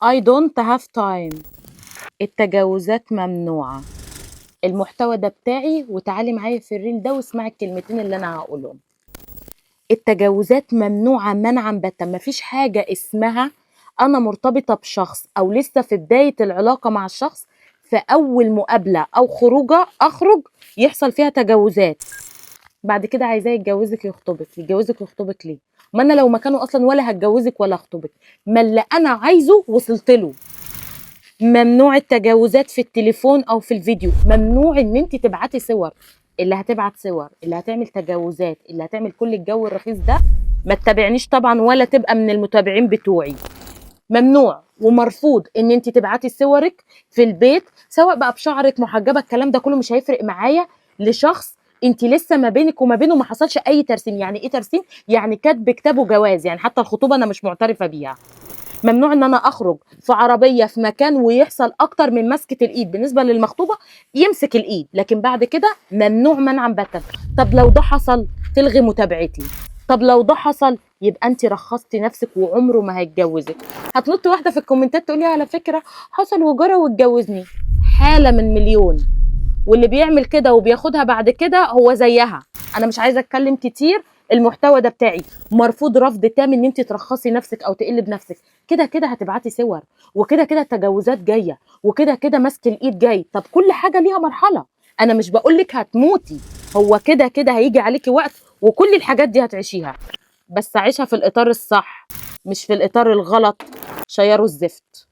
I don't have time. التجاوزات ممنوعة. المحتوى ده بتاعي، وتعالي معايا في ال reel ده واسمعي الكلمتين اللي انا هقولهم. التجاوزات ممنوعة منعا باتا. مفيش حاجة اسمها انا مرتبطة بشخص او لسه في بداية العلاقة مع الشخص، في اول مقابلة او خروجة اخرج يحصل فيها تجاوزات، بعد كده عايزاه يتجوزك يخطبك. يتجوزك ويخطبك ليه؟ ما انا لو مكانه اصلا ولا هتجوزك ولا اخطبك، ما اللي انا عايزه وصلت له. ممنوع التجاوزات في التليفون او في الفيديو، ممنوع ان انت تبعتي صور. اللي هتبعت صور، اللي هتعمل تجاوزات، اللي هتعمل كل الجو الرخيص ده، ما تتابعنيش طبعا ولا تبقى من المتابعين بتوعي. ممنوع ومرفوض ان انت تبعتي صورك في البيت، سواء بقى بشعرك، محجبه، الكلام ده كله مش هيفرق معايا، لشخص انت لسه ما بينك وما بينه ما حصلش اي ترسيم. يعني ايه ترسيم؟ يعني كاتب كتابه جواز، يعني حتى الخطوبة انا مش معترفة بيها. ممنوع ان انا اخرج في عربية في مكان ويحصل اكتر من مسكه الايد. بالنسبة للمخطوبه يمسك الايد، لكن بعد كده ممنوع منعا باتا. طب لو ده حصل تلغي متابعتي. طب لو ده حصل يبقى انت رخصتي نفسك وعمره ما هيتجوزك. هتنط واحدة في الكومنتات تقولي على فكرة حصل وجرى واتجوزني. حاله من مليون، واللي بيعمل كده وبياخدها بعد كده هو زيها. انا مش عايزه اتكلم كتير، المحتوى ده بتاعي. مرفوض رفض تام ان انت ترخصي نفسك او تقلي بنفسك. كده كده هتبعتي صور، وكده كده التجاوزات جاية، وكده كده مسك الايد جاي. طب كل حاجة ليها مرحلة، انا مش بقولك هتموتي، هو كده كده هيجي عليكي وقت وكل الحاجات دي هتعيشيها، بس عيشها في الاطار الصح مش في الاطار الغلط. شيروا الزفت.